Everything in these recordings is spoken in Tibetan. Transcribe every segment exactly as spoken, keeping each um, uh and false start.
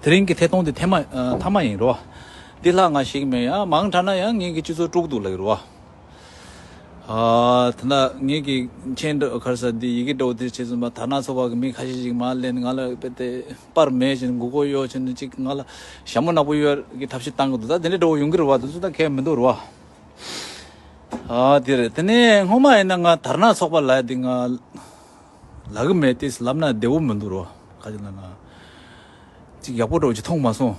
དེ་རིང་གི་ཐད་གཏོང་དེ་ཐེངས་མ་ཨ་ཐ་མ་ཡིན་རོ། འདི་ལྷག་ང་ཤེས་ཀྱི་མེད། ཡང་མང་དྲགས་ན་ཡང་ངེད་ཀྱི་སྤྱི་ཚོགས་དཀྲུག་འདུག་ལབ་ཀྱི་རོ། ཨ་དེ་ན་ངེད་ཀྱི་མཆན་འདྲ་གར་ས་འདི་ཡི་གེ་འདྲ་བོ་དེ་བྱས་ཙམ་པ་དར་ནག་ཚོགས་པ་གི་མི་ཁ་ཤས་ཤིག་མར་ལེན། ང་ལ་དཔེ་དེ་པར་མེད་ཅིང་མགོ་སྐོར་གཡོག་ཅིང་ཅིག་ང་ལ་ཞྭ་མོ་ནག་པོ་གཡོག་གི་ཐབས་ཤེས་བཏང་གི་འདུག་ད་དེ་འདྲ་འདྲ་བོ་ཡོང་གི་རེད་བ། དེ་ཚོ་ད་གལ་མི་འདུག་རེད་བ། ཨ་དེ་རེད། དེ་ནས་སྔོན་མ་ཡིན་ན་ང་དར་ནག་ཚོགས་པ་ལབ་ཡ་དེ་ང་ལབ་གི་མེད། དེ་ལབ་ན་བདེ་བོ་མི་འདུག་རོ། ག་ཅི་ལབ་ན་ཅིག་ཡག་པོ་འདྲ་བོ་ཅིག་མཐོང་མ་སོང་།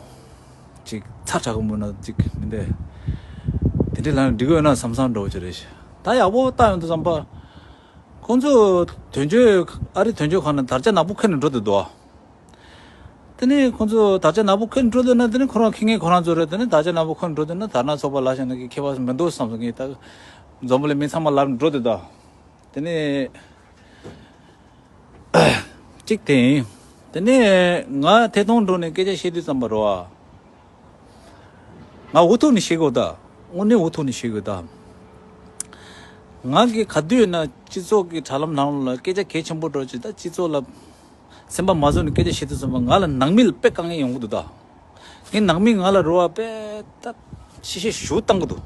ཅིག་ཚ་དྲག་གི་མོ་ན་ཅིག་མི་འདུག་དེ་འདྲ་ལབ་ན་འགྲིག་གི་ཡོད་ན་བསམ་བསམ་འདྲ་བོ་ཅིག་རེད་ཤག་ད་ཡག་པོ་བཏང་ཡོང་དུས་ཙམ་པ་ཁོང་ཚོ་དོན་གཅོད་ཨ་རི་དོན་གཅོད་ཁང་ནས་དར་ཆ་ནག་པོ་འཁྱེར་ནས་འགྲོ་འདུག་དོ། དེ་ནས་ཁོང་ཚོ་དར་ཆ་ནག་པོ་འཁྱེར་འགྲོ་འདུག་ན། དེ་ནས་ཁོ་རང་འཁྱེར་མཁན་ཁོ་རང་ཚོ་རེད། དེ་ནས་དར་ཆ་ནག་པོ་འཁྱེར་འགྲོ་འདུག་ན་དར་ནག་ཚོགས་པ་ལབ་བཞག་ན་གི་ཁྱད་པར་མི་འདུག་བསམ་སོང་། ངས་ད་འཛོམས་པ་ལས་མི་ཚང་མ་ལབ་འགྲོ་འདུག་ད། དེ་ནས་གཅིག་དེ་ཡིན། དེ་ནས་ང་ཐད་གཏོང་འགྲོ་ནས་སྐད་ཆ་བཤད་དུས་ཙམ་པ་རོ། ང་འུ་ཐུག་ནས་བཤད་དགོས་ད། དངོས་གནས་འུ་ཐུག་ནས་བཤད་དགོས་ད། ང་གི་ག་དུས་ཡིན་ན་སྤྱི་ཚོགས་ཀྱི་དྲ་ལམ་ནང་ལ་སྐད་ཆ་གལ་ཆེན་པོ་འདྲ་བོ་ཅིག་ད་སྤྱི་ཚོགས་ལ་སེམས་པ་མ་བཟོད་ནས་སྐད་ཆ་བཤད་དུས་ཙམ་པ་ང་ལ་ནང་མི་ལ་དཔེ་དཀའ་ངལ་ཡོང་གི་འདུག་ད། ངའི་ནང་མི་ང་ལ་རོ་བ་དཔེ་ད་ཤི་ཤི་ཞུ་བཏང་གི་འདུག་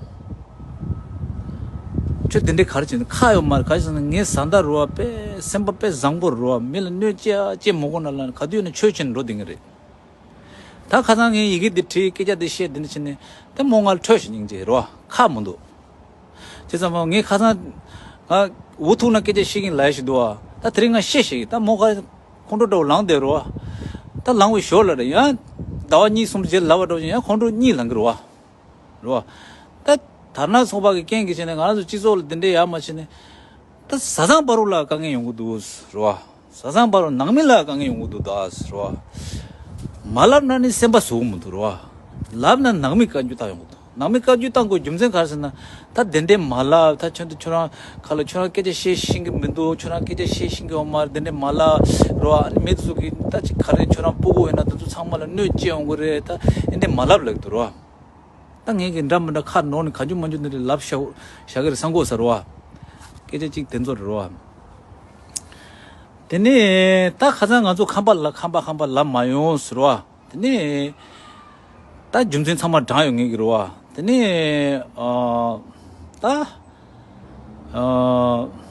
ཁྱོད་དེ་འདྲའི་ག་རེ་བྱས་ནས་ཁག་ཡོད་མ་རེད། ག་རེ་ཟེར་ན་ངའི་བཟའ་ཟླ་རོ་བ་དཔེ་སེམས་པ་དཔེ་བཟང་པོ་རོ་བ། མི་ལ་གནོད་སྐྱེལ་སྐྱེལ་མི་དགོས་ན་ལ་ག་དུས་ཡིན་ན་ཆོས་བྱེད་འགྲོ་བསྡད་ངེས་རེད། ད་ཁ་སང་ངས་ཡི་གེ་འདི་བྲིས། སྐད་ཆ་འདི་བཤད། འདི་འདྲ་བྱས་ནས་ད་མོ་ང་ལ་ཁྲོས་ཤིག་སྙིང་རྗེ་རོ་བ། ཁག་མི་འདུག་བྱས་ཙང་མོ་ངས་ཁ་སང་ང་འུ་ཐུག་ན་སྐད་ཆ་བཤད་ཀྱིན་ལབ་ཡ་ཞིག་འདུག་བ། ད་དེ་རིང་ང་བཤད་ཤིག་ད་མོ་ཁ་ཁོང་ཁྲོ་འདྲ་བོ་ལངས་བསྡད་རོ་བ། ད་ལངས་པའི་ཞོར་ལ་རེད། ཡང་ཟླ་བ་གཉིས་གསུམ་རྗེས་ལབ་པ་འདྲ་བོ་ཅིག་ཡང་ཁོང་ཁྲོ་གཉིད་ལངས་ཀྱི་རོ་བ། རོ་བ། ད་དར་ནག་ཚོགས་པ་གི་རྐྱེན་གྱིས་བྱས་ནས་ང་རང་ཚོ་སྤྱི་ཚོགས་ལ་འདི་འདྲའི་ཡག་མ་བྱས་ནས། ད་བཟའ་ཚང་བར་ལ་དཀའ་ངལ་ཡོང་གི་འདུག་རོ་བ། བཟའ་ཚང་བར་ནང་མི་ལ་དཀའ་ངལ་ཡོང་གི་འདུག་ད་རོ་བ། མ་ལབ་ན་ནི་སེམས་པ་ཟུག་མི་འདུག་རོ་བ། ལབ་ན་ནང་མི་བཀའ་འགྱུར་བཏང་ཡོང་གི་འདུག་ནང་མི་བཀའ་འགྱུར་བཏང་དགོས་རྒྱུ་མཚན་ག་རེ་ཟེར་ན། ད་དེ་འདྲའི་མ་ལབ། ད་ཁྱོད་ཚོ་ཁྱོད་རང་ཁ་ལ་ཁྱོད་རང་སྐད་ཆ་བཤད་ཤེས་ཀྱི་མི་འདུག་ཁྱོད་རང་སྐད་ཆ་བཤད་ཤེས་ཀྱི་ཡོད་མ་རེད། དེ་འདྲའི་མ་ལབ་རོ་བ། ཨ་ནི་མི་ཚོ་གི་ད་ཅིག་ག་རེ་ཁྱོད་རང་སྤུ་གུ་ཡོད་ན་དེ་ཚོ་ཚང་མ་ལ་གནོད་སྐྱེལ་ཡོང་གི་རེད། ད་ཨེ་འདྲའི་མ་ལབ་ལབ་ཀྱི་འདུག་རོ་བ། ད་ངས་ཀྱི་འདྲ་མི་འདྲ་ཁ་ནོར་ནས་ག་འཇུ་མ་འཇུ་འདི་འདྲ་ལབ་བཞག་བཞག་གི་རེད་བསམ་གོ་ས་རོ་བ། སྐད་ཆ་གཅིག་དེ་ཚོ་རེད་རོ་བ། དེ་ནས་ད་ཁ་སང་ང་ཚོ་ཁམས་པ་ལ་ཁམས་པ་ཁམས་པ་ལབ་མ་ཡོང་ཟེར་རོ་བ། དེ་ནས་ད་རྒྱུ་མཚན་ཚང་མ་དྲངས་ཡོང་ངེས་ཀྱི་རོ་བ། དེ་ནས་ཨ་ད་ཨ།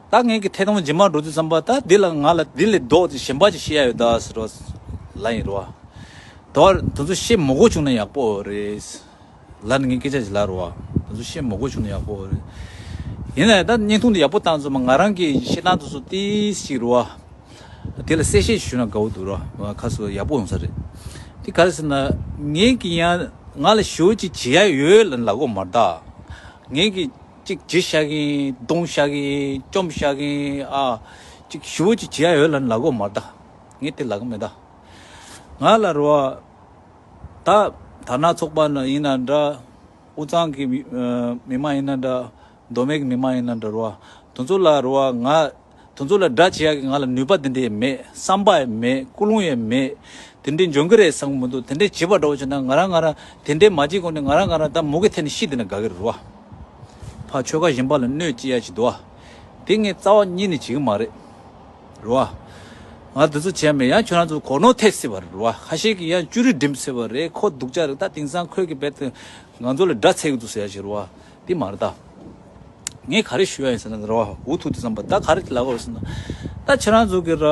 ད་ངས་ཀྱི་ཐད་གཏོང་རྗེས་མ་འགྲོ་དུས་ཙམ་པ་ད་འདི་ལ་ང་ལ་འདི་ལས་ལྡོག་ཅིག་གཞན་པ་ཅིག་བཤད་ཡ་ཡོད་ད་ཟེར་རོ། ལབ་ཡིན་རོ་བ། དོ་དེ་ཚོ་བཤད་མི་དགོས་བྱུང་ན་ཡག་པོ་རེད། ལབ་ནས་ངས་སྐད་ཆ་ཞིག་ལབ་རོ་བ། དེ་ཚོ་བཤད་མི་དགོས་བྱུང་ན་ཡག་པོ་རེད། ཡིན་ན་ཡང་ད་བརྙན་ཐུང་འདི་ཡག་པོ་བཏང་ཙམ་པ་ང་རང་གི་བཤད་སྟངས་དེ་ཚོ་ཏིས་ཞིག་རོ་བ། དེ་ལ་གསལ་བཤད་ཞུས་ན་དགའ་བོ་འདུག་རོ་བ། ཁ་སོ་ཡག་པོ་ཡོང་ས་རེད། དེ་ག་རེ་ཟེར་ན་ངས་ཀྱི་ཡང་ང་ལ་ཞེ་པོ་ཅིག་བྱེད་ཡ་ཡོད་ལབ་ལབ་གོ་མ་རེད་ད། ངས་ཀྱི་གཅིག་བྱེད་བཞག་གིན་རྡུང་བཞག་གིན་བཅོམ་བཞག་གིན་ཨ། གཅིག་ཞེ་པོ་ཅིག་བྱེད་ཡ་ཡོད་ལབ་ལབ་གོ་མ་རེད་ད། ངས་དེ་ལབ་གི་མེད་ད། ང་ལ་རོ་བ། ད་དར་ནག་ཚོགས་པ་ན་ཡིན་ན་འདྲ། དབུས་གཙང་གི་མི་ཨ་མི་མང་ཡིན་ན་འདྲ། མདོ་སྨད་ཀྱི་མི་མང་ཡིན་ན་འདྲ་རོ་བ། དེ་ཚོ་ལ་རོ་བ་ང་། དེ་ཚོ་ལ་དགྲ་བྱེད་ཡག་གི་ང་ལ་ནུས་པ་དེ་འདྲས་མེད། བསམ་པ་ཡང་མེད། ཀུན་སློང་ཡང་མེད། དེ་འདྲས་འཇོན་གི་རེད་བསམ་གི་མི་འདུག་དེ་འདྲས་བྱེད་པ་འདྲ་བོ་བྱས་ན་ང་རང་ང་རང་དེ་འདྲས་མ་བྱེད་གོང་ནས་ང་རང་ང་རང་ད་མུ་གེ་ཐེབས་ནས་ཤི་བསྡད་ན་དགའ་གི་རེད་རོ་བ། ཕར་ཆོལ་ཁ་གཞན་པ་ལ་གནོད་སྐྱེལ་ཡ་ཅིག་འདུག་བ། དེ་ངས་རྩ་བ་ཉིད་ནས་བྱེད་གི་མ་རེད། རོ་བ། ང་དེ་ཚོ་བྱས་མེད། ཡང་ཁྱོད་རང་ཚོ་གོ་ནོར་ཐེབས་སྲིད་པ་རེད་རོ་བ། ཁ་ཤས་ཀྱིས་ཡང་ཅོ་རི་འགྲིམ་སྲིད་པ་རེད། ཁོ་སྡུག་ཅག་རེད། ད་དེང་སང་ཁོས་ཀྱི་རྦད་དེ་ང་ཚོ་ལ་དགྲ་འཚལ་གི་འདུག་ཟེར་ཡ་ཞིག་རོ་བ། དེ་མ་རེད་ད། ངས་ག་རེ་ཞུ་ཡ་ཡིན་ཟེར་ན་རེད་བ། འུ་ཐུག་དུས་ཙམ་པ་ད་ག་རེ་ལབ་དགོས་ཟེར་ན། ད་ཁྱེད་རང་ཚོ་གི་ར།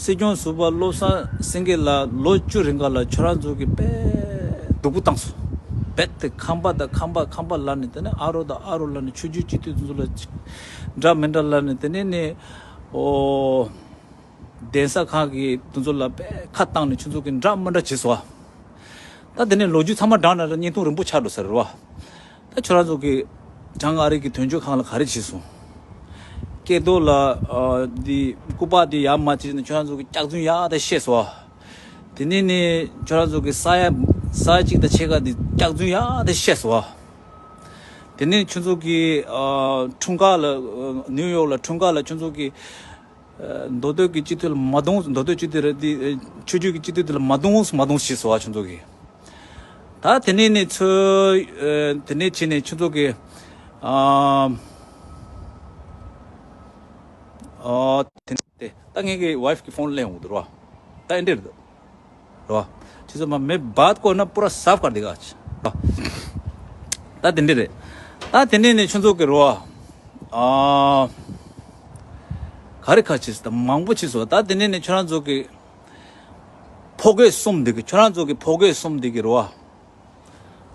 སྲིད་སྐྱོང་ཟུར་པ་བློ་བཟང་སེང་གེ་ལགས་ལོ་བཅུ་རིང་ག་ལ་ཁྱོད་རང་ཚོ་གི་དཔེ་སྡུག་པོ་བཏང་སོང་། རྦད་དེ་ཁམས་པ་དང་ཁམས་པ་ཁམས་པ་ལབ་ནས། དེ་ནས་ཨ་རོ་དང་ཨ་རོ་ལབ་ནས། ཆོས་བརྒྱུད་སྤྱི་འཐུས་དེ་ཚོ་ལ་འདྲ་མི་འདྲ་ལབ་ནས། དེ་ནས་ནི་ཨོ། གདན་ས་ཁག་གི་དེ་ཚོ་ལ་དཔེ་ཁ་བཏང་ནས་ཁྱོད་ཚོ་གི་འདྲ་མི་འདྲ་བྱས་སོང་བ། ད་དེ་ནས་ལོ་རྒྱུས་ཚང་མ་བགྲངས་ན་ར་བརྙན་ཐུང་རིང་པོ་ཆགས་འགྲོ་ས་རེད་བ། ད་ཁྱོད་རང་ཚོ་གི་བྱང་ཨ་རི་གི་དོན་གཅོད་ཁང་ལ་ག་རེ་བྱས་སོང་། སྐལ་རྡོར་ལ་ཨ་འདི་སྐུ་པར་འདི་ཡར་མར་བྱས་ནས་ཁྱོད་རང་ཚོ་གི་སྐྱག་རྫུན་ཡག་ད་བཤད་སོང་བ། དེ་ནས་ནི་ཁྱོད་རང་ཚོ་གི་ས་ཡ་ས་ཡ་གཅིག་དང་ཕྱེད་ཀ་འདི་སྐྱག་རྫུན་ཡག་ད་བཤད་སོང་བ། དེ་ནས་ཁྱོད་ཚོ་གི་ཨ་འཁྲུངས་སྐར་ལ་ཨ་ནིའུ་ཡོག་ལ་འཁྲུངས་སྐར་ལ་ཁྱོད་ཚོ་གི་མདོ་སྟོད་ཀྱི་སྤྱི་འཐུས་ལ་མ་གཏོང་། མདོ་སྟོད་སྤྱི་འཐུས་རེད་དེ། ཆོས་བརྒྱུད་ཀྱི་སྤྱི་འཐུས་དེ་ལ་མ་གཏོང་མ་གཏོང་ཞེས་སོ་བ་ཁྱོད་ཚོ་གིས། ད་དེ་ནས་ནས་ཚོ་དེ་ནས་ཕྱིན་ནས་ཁྱོད་ཚོ་གིས་ཨ་ ཨོ་དེ་དེ་ད་ངེད་ཀྱི་ཝའིཕ་གི་ཕོན་སླེབས་འོང་གི་འདུག་རོ། ད་ཨེ་འདྲ་རེད་འདུག་རོ། ཁྱེད་ཚོ་མ་མེ་བཱད་ཀོ་ན་པུ་ར་སཱབ་ཀར་དེ་ག་ཆ་རོ། ད་དེ་འདྲ་རེད། ད་དེ་འདྲ་ནས་ཁྱོད་ཚོ་གི་རོ། ཨ་ག་རེ་ཁ་ཆེས་ད་མང་པོ་ཆེས་སོ། ད་དེ་འདྲ་ནས་ཁྱོད་རང་ཚོ་གི་ཕོ་རྒོད་གསུམ་འདི་གི་ཁྱོད་རང་ཚོ་གི་ཕོ་རྒོད་གསུམ་འདི་གི་རོ།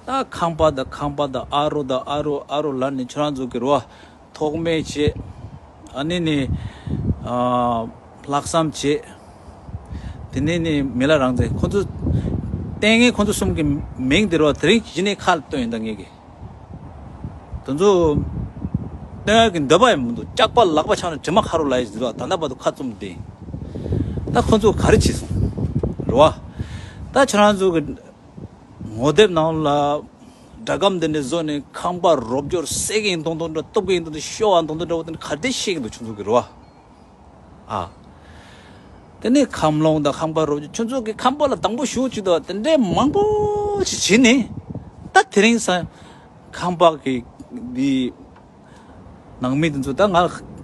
ད་ཁམས་པ་དང་ཁམས་པ་དང་ཨ་རོ་དང་ཨ་རོ་ཨ་རོ་ལ་ནི་ཁྱོད་རང་ཚོ་གི་རོ། ཐོག་མེད་བྱེད། ཨ་ནི་ནི་ཨ་ལྷག་བསམ་བྱེད། དེ་ནས་ནི་མི་ལ་རང་བཙན་ཁོ་ཚོ། ལྟས་ངན་ཁོ་ཚོ་གསུམ་གི་མིང་དེ་རོ་དེ་རིང་གཞི་ནས་ཁ་ལ་བཏོན་ཡིན་ད་ངེད་ཀྱི། དེ་ཚོ་སྟོན་ཡག་གི་འདོད་པ་ཡང་མི་འདུག་ལྕགས་པ་ལག་པ་འཆང་ནས་དྲི་མ་ཁ་རུ་ལ་ཡི་ཟེར་བ་ད་ལྟ་བར་དུ་ཁ་བཙུམ་སྟེ། ད་ཁོ་ཚོ་ག་རེ་བྱེད་སོང་། རེད་བ། ད་ཁྱོད་རང་ཚོ་གི་ངོ་དེབ་ནང་ལ་སྒྲ་སྒམ་འདི་འདྲ་བཟོ་ནས་ཁང་པ་རོབ་སྐྱོར་སད་གི་ཡིན་མདོག་མདོག་འདྲ་གཏུབ་གི་ཡིན་མདོག་མདོག་ཤོ་བ་མདོག་མདོག་འདྲ་བོ་དེ་འདྲ་ག་དེ་བཤད་གི་འདུག་ཁྱོད་ཚོ་གི་རེད་བ། ཨ། དེ་ནས་ཁམས་ལོང་དང་ཁང་པ་རོབ་ཀྱི་ཁྱོད་ཚོ་གི་ཁང་པ་ལ་དང་པོ་ཞུགས་བཅུག་དང་དེ་འདྲའི་མང་པོ་ཞིག་བྱས་ནས། ད་དེ་རིང་སང་ཁང་པ་གི་འདི་ནང་མི་དེ་ཚོ་ད་ང་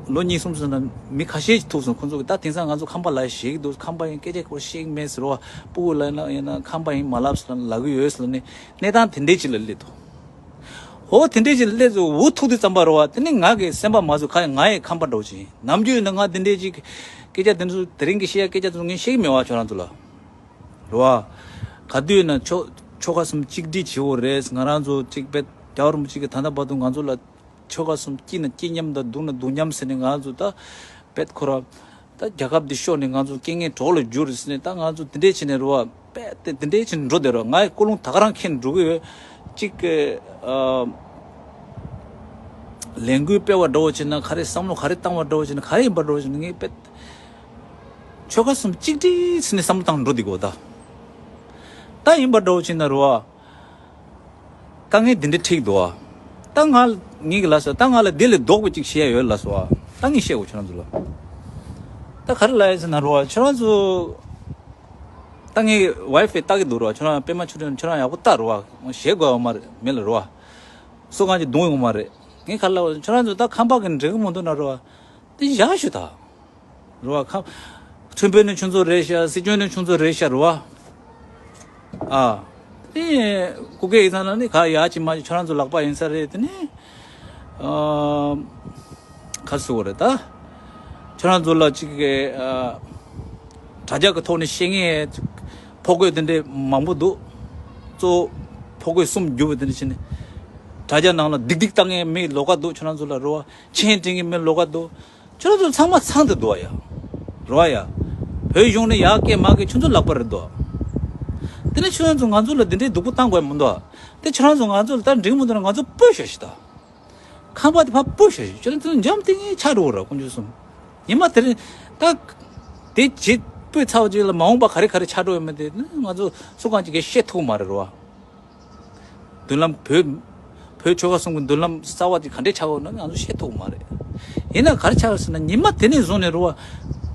ལོ་གཉིས་གསུམ་སོང་ན་མི་ཁ་ཤས་ཤིག་ཐུག་སོང་། ཁོང་ཚོ་གི་ད་དེང་སང་ང་ཚོ་ཁང་པ་ལ་ཞེག་འདུག་ཁང་པ་ཡང་སྐད་ཆ་སྐོར་ཤེས་མེད་ཟེར་བ། སྤུ་གུ་ལ་ཡིན་ན་ཡིན་ན་ཁང་པ་ཡིན་མ་ལབ་ཟེར་ན་ལབ་གི་ཡོད་ཟེར་ནས་གནས་སྟངས་དེ་འདྲའི་ཅིག་ལ་སླེབས་འདུག་ཧོ་དེ་འདྲའི་ཅིག་སླེབས་ཚུལ་འུ་ཐུག་དུས་ཙམ་པ་རེད་བ། དེ་ནི་ང་གི་སེམས་པ་མ་བཟོད་ཁ་ཡང་ང་ཡི་ཁང་པ་འདྲ་བོ་ཅིག་ཡིན། ནམ་རྒྱུན་ཡིན་ན་ང་དེ་འདྲའི་ཅིག་སྐད་ཆ་དེ་ཚོ་དེ་རིང་གི་བཤད་ཡ་སྐད་ཆ་དེ་ཚོ་ངས་བཤད་ཀྱི་མེད་བ་ཁྱོད་རང་ཚོ་ལ། རེད་བ། ག་དུས་ཡིན་ན་ཆོ་ཆོལ་ཁ་གསུམ་གཅིག་སྒྲིལ་བྱེད་འོ་རེད། ང་རང་ཚོ་གཅིག་པད་རྒྱལ་བ་རིན་པོ་ཆེ་གི་ད་ལྟ་བར་དུ་ང་ཚོ་ལ་ཆོལ་ཁ་གསུམ་སྐྱིད་ན་སྐྱིད་མཉམ་དང་སྡུག་ན་སྡུག་མཉམ་ཟེར་ནས་ང་ཚོ་ད་པད་ཁོ་ར། ད་རྒྱལ་ཁབ་འདི་ཤོར་ནས་ང་ཚོ་རྐྱེན་ངན་གྲོགས་ལ་གྱུར་ཟེར་ནས་ད་ང་ཚོ་དེ་འདྲས་བྱས་ནས་རོ་བ། པད་དེ་དེ་འདྲས་བྱས་ནས་འགྲོ་བསྡད་རོ། ང་ཡི་ཀུན་སློང་ད་ག་རང་འཁྱེར་འགྲོ་གི་ཡོད། གཅིག་གི་ཨ་ལས་འགུལ་སྤེལ་བ་འདྲ་བོ་བྱས་ན་ག་རེ། བསམ་བློ་ག་རེ་བཏང་བ་འདྲ་བོ་བྱས་ན་ག་རེ་ཡིན་པ་འདྲ་བོ་བྱས་ན་ངས་པད་ཆོལ་ཁ་གསུམ་གཅིག་སྒྲིལ་ཟེར་ནས་བསམ་བློ་བཏང་འགྲོ་བསྡད་གོ་ད། ད་ཡིན་པ་འདྲ་བོ་བྱས་ན་རོ་བ། དཀའ་ངལ་འདི་འདྲ་འཕྲད་འདུག་ཨ། ད་ང་ངེད་ཀྱི་ལ་སོ་ད་ང་ལ་འདི་ལས་ལྡོག་པ་ཅིག་བཤད་ཡ་ཡོད་ལ་སོ་ཨ། ད་ངས་བཤད་དགོས་ཁྱོད་རང་ཚོ་ལ། ད་ག་རེ་ལ་ཡ་ཟེར་ན་རོ་ཨ། ཁྱོད་རང་ཚོ་ད་ངས་ཝའི་ཕའི་ལྟ་གི་འདུག་རོ་ཨ། ཁྱོད་རང་པད་མ་ཆོས་སྒྲོན་ཁྱོད་རང་ཡག་པོ་ལྟ་རོ་ཨ། ཞེད་དགོས་ཡོད་མ་རེད་མི་ལ་རོ་ཨ། སུ་གང་ཅིག་རྡུང་ཡོང་མ་རེད། ངས་ག་རེ་ལ་ཁྱོད་རང་ཚོ་ད་ཁམས་པ་གི་འགྲིག་གི་མི་འདུག་ན་རོ་ཨ། དེ་བཞག་ཤོག་ད། རེད་བ། ཁ། ཁྲིམས་དཔོན་ནི་ཁྱོད་ཚོ་རེད་ཤག་སྲིད་སྐྱོང་ནི་ཁྱོད་ཚོ་རེད་ཤག་རེད་བ། ཨ། དེ་སྐུ་སྒེར་ཡིན་ཙང་ན་ནི་ག་ཡག་ཅིག་མ་ཅིག་ཁྱོད་རང་ཚོ་ལག་པ་ཡིན་ས་རེད། དེ་ནི་ཨ། ག་ཟེར་བ་རེད་ད། ཁྱོད་རང་ཚོ་ལ་ཅིག་གི་ཨ། དྲ་རྒྱ་གི་ཐོག་ནས་བཤད་ངེས་ཕོ་རྒོད་དེ་འདྲས་མང་པོ་འདུག་གཙོ་བོ་ཕོ་རྒོད་གསུམ་རྒྱུ་བ་དེ་འདྲ་བྱས་ནས་དྲ་རྒྱ་ནང་ལ་སྡིག་སྡིག་བཏང་ངེས་མི་ལོགས་ཀ་འདུག་ཁྱོད་རང་ཚོ་ལ་རེད་བ། མཆན་འབྲི་ངེས་མི་ལོགས་ཀ་འདུག་ཁྱོད་རང་ཚོ་ཚང་མ་ཚང་དུ་འདུག་ཡ། རོ་ཡ། བོད་གཞུང་ནས་ཡག་སྐད་མ་སྐད་ཁྱོད་ཚོ་ལག་པ་རེད་འདུག་དེ་ནས་ཁྱོད་རང་ཚོ་ང་ཚོ་ལ་འདི་འདྲའི་སྡུག་པོ་བཏང་དགོས་མི་འདུག་དེ་ཁྱོད་རང་ཚོ་ང་ཚོ་ལ་ད་འགྲིག་མི་འདུག་ན་ང་ཚོ་སྤོས་ཤོག་ཤིག་ད། ཁང་པ་དེ་ཕར་སྤོས་ཤོག་ཤིག་ཁྱོད་རང་ཚོ་འཇམ་ཐིང་ངེ་ཆགས་འགྲོ་ར་དཀོན་མཆོག་གསུམ། ཉི་མ་དེ་རིང་ད། དེ་བྱེད་སྤོས་ཚར་བ་ཅིག་ལ་མ་འོངས་པ་ག་རེ་ག་རེ་ཆགས་འགྲོ་ཡོད་མེད་དེ་ང་ཚོ་སུ་གང་ཅིག་གིས་བཤད་ཐུབ་མ་རེད་རོ། མདུན་ལམ་བོད། བོད་ཆོལ་ཁ་གསུམ་གྱི་མདུན་ལམ་གསར་བ་དེ་ག་འདྲས་ཆགས་འོང་ན་ང་ཚོ་ཤེས་ཐུབ་མ་རེད། ཡིན་ན་ག་རེ་ཆགས་ཟེར་ན་ཉི་མ་དེ་ནས་བཟུང་ནས་རུ་བ།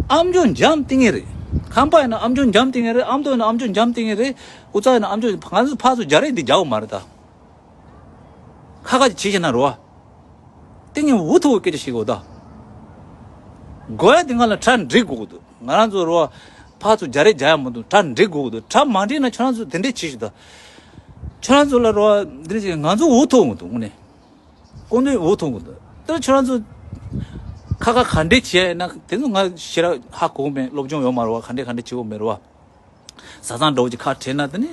ཨ་མཆོག་འཇམ་ཐིང་ངེ་རེད། ཁང་པ་ཡིན་ན་ཨ་མཆོག་འཇམ་ཐིང་ངེ་རེད། ཨ་མདོ་ཡིན་ན་ཨ་མཆོག་འཇམ་ཐིང་ངེ་རེད། ཨུ་ཚ་ཡིན་ན་ཨ་མཆོག་ང་ཚོ་ཕར་ཚུར་རྒྱག་རེས་འདི་རྒྱག་འོང་མ་རེད་ད། ཁ་ཁ་ཅིག་བྱེད་ཤེས་ན་རུ་བ། ཏིང་ངེ་འུ་ཐུག་སྐད་ཆ་བཤད་དགོས་ད། དགོས་ཡ་དེ་ང་ལ་གྲ་འགྲིག་དགོས་ཀྱི་འདུག་ང་རང་ཚོ་རོ། ཕར་ཚུར་རྒྱག་རེས་རྒྱག་ཡ་མི་འདུག་གྲ་འགྲིག་དགོས་ཀྱི་འདུག་གྲ་མ་འགྲིག་ན་ཁྱོད་རང་ཚོ་དེ་འདྲས་བྱེད་ཤིག་ད། ཁྱོད་རང་ཚོ་ལ་རོ། འདི་འདྲས་བྱེད་ང་ཚོ་འུ་ཐུག་གི་འདུག་དངོས་གནས། དཀོན་མཆོག་འུ་ཐུག་གི་འདུག་ད་ཁྱོད་རང་ཚོ་ཁ་ཁ་ག་འདྲས་བྱས་ཡིན་ན་དེ་ཚོ་ང་ཞེ་དྲག་ཧ་གོ་གི་མེད། སློབ་སྦྱོང་ཡོད་མ་རེད་བ། ག་འདྲས་ག་འདྲས་བྱེད་དགོས་མེད་རེད་བ། བཟའ་ཚང་འདྲ་བོ་ཅིག་ཁ་བྲལ་ན་དེ་ནི།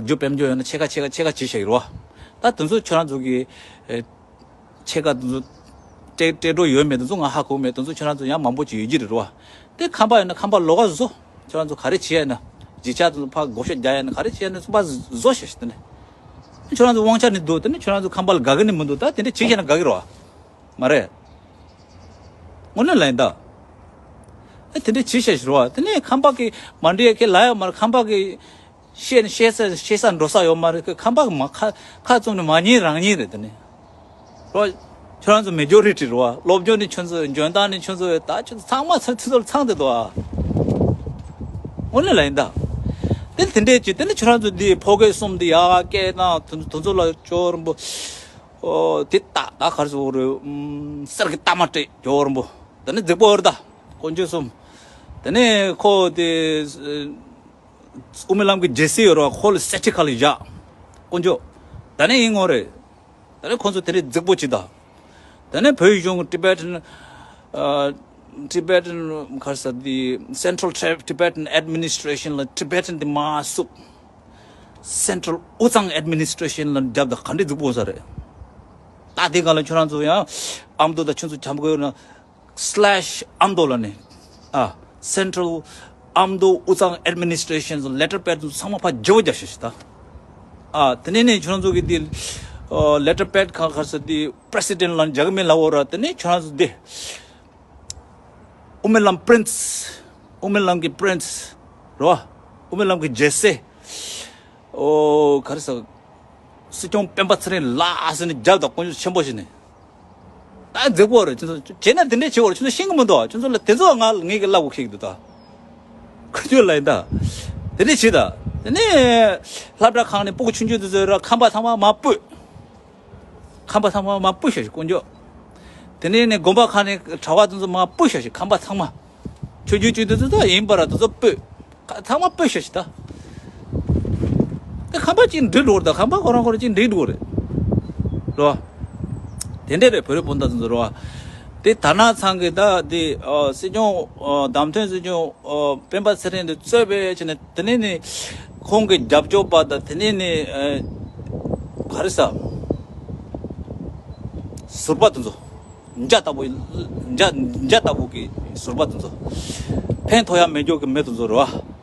རྒྱུ་དཔལ་འབྱོར་ཡོད་ན་ཕྱེད་ཀ་ཕྱེད་ཀ་ཕྱེད་ཀ་བྱེད་བཞག་གི་རེད་བ། ད་དེ་ཚོ་ཁྱོད་རང་ཚོ་གི་ཕྱེད་ཀ་དེ་ཚོ་སྤྲད་སྤྲད་འགྲོ་ཡོད་མེད་དེ་ཚོ་ང་ཧ་གོ་མེད། དེ་ཚོ་ཁྱོད་རང་ཚོ་ཡང་མང་པོ་ཅིག་ཡོད་ཀྱི་རེད་བ། དེ་ཁང་པ་ཡོད་ན་ཁང་པ་ལོགས་ཀ་བཟོ། ཁྱོད་རང་ཚོ་ག་རེ་བྱེད་ཡ་ན། བརྗིད་ཆགས་དེ་ཚོ་ཕར་བགོ་བཤའ་རྒྱག་ཡ་ན་ག་རེ་བྱེད་ཡ་ན་ཚོ་ཕར་བཟོ་ཤག་ཤག་དེ་ནི། ཁྱོད་རང་ཚོ་དབང་ཆ་ནི་འདུག་དེ་ནི་ཁྱོད་རང་ཚོ་ཁང་པ་ལ་དགའ་གི་ནི་མི་འདུག་ད་དེ་འདྲ་བྱེད་ཤག་ན་དགའ་གི་རེད་བ། མ་རེད། དངོས་གནས་ལ་ཡིན་ད། ཨེ་དེ་འདྲ་བྱེད་ཤག་ཤག་རེད་བ། དེ་ནས་ཁང་པ་གི་མ་འགྲིག་ཡ་ཁས་ལ་ཡོད་མ་རེད། ཁང་པ་གི་བཤད་ནས་བཤད་ས་བཤད་ས་འགྲོ་ས་ཡོད་མ་རེད། ཁང་པ་མ་ཁ་ཁ་བཙུམ་ནས་མ་ཉན་རང་ཉན་རེད་དེ་ནི། རོ། ཁྱོད་རང་ཚོ་མེ་ཇོ་རི་ཊི་རེད་བ། སློབ་སྦྱོང་ནི་ཁྱོད་ཚོ་འཇོན་ཐང་ནི་ཁྱོད་ཚོ་ད་ཁྱོད་ཚོ་ཚང་མ་ཚང་ཚང་ཚང་དེ་འདུག་ཨ། དངོས་གནས་ལ་ཡིན་ད། དེ་དེ་འདྲས་ཀྱི་དེ་ནི་ཁྱོད་རང་ཚོ་འདི་ཕོ་རྒོད་གསུམ་འདི་ཡག་སྐད་བཏང་དེ་ཚོ་ལ་ཇོ་རིན་པོ། ཨོ་དེ་ད་ད་གར་སོ་རེད། གསེར་གྱི་རྟགས་མ་སྤྲད་ཇོ་རིན་པོ། དེ་ནས་རྫིག་པོ་ཡོད་རེད་ད། དཀོན་མཆོག་གསུམ། དེ་ནས་ཁོ་དེ་དབུ་མའི་ལམ་གྱི་རྒྱལ་སྲས་ཡོད་རེད་བ། ཁོ་ལ་ས་ཁྲི་ཁ་ལ་བཞག་དཀོན་མཆོག་དེ་ནས་ཡིན་ངོ་རེད། དེ་ནས་ཁོ་ཚོ་དེ་ནས་རྫིག་པོ་བྱེད་ད། དེ་ནས་བོད་གཞུང་Tibetan ཨ། Tibetan ག་རེ་ཟེར་དེ་Central Tibetan Administration ལ་Tibetan དེ་མར་བསུབ། Central དབུས་གཙང་Administration ལ་རྒྱབ་ད་ག་འདྲ་རྫིག་པོ་ས་རེད། ད་དེ་ག་ལ་ཁྱོད་རང་ཚོ་ཡང་ཨ་མདོ་དང་ཁྱོད་ཚོ་བྱམས་པོ་ཡོད་ན། slash ཨ་མདོ་ལ་ནི། ཨ། Central ཨ་མདོ་དབུས་གཙང་Administration letter pad ཚང་མ་ཕར་བརྗེ་པོ་རྒྱག་ཤོག་ཤིག་ད། ཨ། དེ་ནས་ནི་ཁྱོད་རང་ཚོ་གི་དེ་ཨ། letter pad ག་ག་ཟེར་དེ་President ལ་རྒྱག་གི་མིན་ལབ་འོ་ར། དེ་ནས་ཁྱོད་རང་ཚོ་དེ་དབུ་མའི་ལམ་Prince། དབུ་མའི་ལམ་གྱི་Prince རོ། དབུ་མའི་ལམ་གྱི་རྒྱལ་སྲས། ཨོ་ག་རེ་ཟེར། སྲིད་སྐྱོང་སྤེན་པ་ཚེ་རིང་ལགས་ཟེར་ནས་རྒྱབ་དང་དཀོན་མཆོག་ཆེན་པོ་ཞིག་ནས། ད་རྫིག་པོ་རེད། ཁྱོད་ཚོ་བྱས་ན་དེ་འདྲས་བྱེད་འོར་ཁྱོད་ཚོ་ཤེས་གི་མི་འདུག་ཁྱོད་ཚོ་ལ་དེ་ཚོ་ང་ངེད་ཀྱི་བསླབ་དགོས་ཁེགས་འདུག་ད། ཁོ་ཚོས་ལ་ཡིན་ད། དེ་འདྲས་བྱེད་ད། དེ་ནས་སློབ་གྲྭ་ཁང་ནས་སྤུ་གུ་ཆུང་ཆུང་དེ་ཚོའི་ར་ཁང་པ་ཚང་མ་མར་སྤོས། ཁང་པ་ཚང་མ་མར་སྤོས་ཤོག་ཤིག་དཀོན་མཆོག་དེ་ནས་ནས་དགོན་པ་ཁང་ནས་གྲྭ་པ་དེ་ཚོ་མར་སྤོས་ཤོག་ཤིག་ཁང་པ་ཚང་མ། ཆོས་བརྒྱུད་གཅིག་དེ་ཚོ་ད་ཡིན་པ་ར་དེ་ཚོ་སྤོས། ཁ་ཚང་མ་སྤོས་ཤོག་ཤིག་ད། དེ་ཁང་པ་གཅིག་འགྲིག་འགྲོ་རེད་ད། ཁང་པ་ཁོ་རང་ཁོ་རང་གཅིག་འགྲིག་འགྲོ་རེད། རོ། དེ་འདྲས་རེད་བོད་རིགས་སྤུན་ཟླ་དེ་ཚོ་རོ། དེ་དར་ནག་ཚང་གི་ད་དེ་ཨ། སྲིད་སྐྱོང་ཨ། བདམས་ཐོན་སྲིད་སྐྱོང་ཨ། སྤེན་པ་ཚེ་རིང་དེ་གཙོས་པའི་བྱས་ནས་དེ་ནས་ནི་ཁོང་གི་རྒྱབ་སྐྱོར་པ་དང་དེ་ནས་ནི་ཨ། ག་རེ་ཟ། ཟུར་པ་དེ་ཚོ། འཇའ་ལྟ་བུ། འཇའ། འཇའ་ལྟ་བུ་གི་ཟུར་པ་དེ་ཚོ། ཕན་ཐོགས་ཡ་མེད་རྒྱུ་གི་མི་དེ་ཚོ་རེད་བ།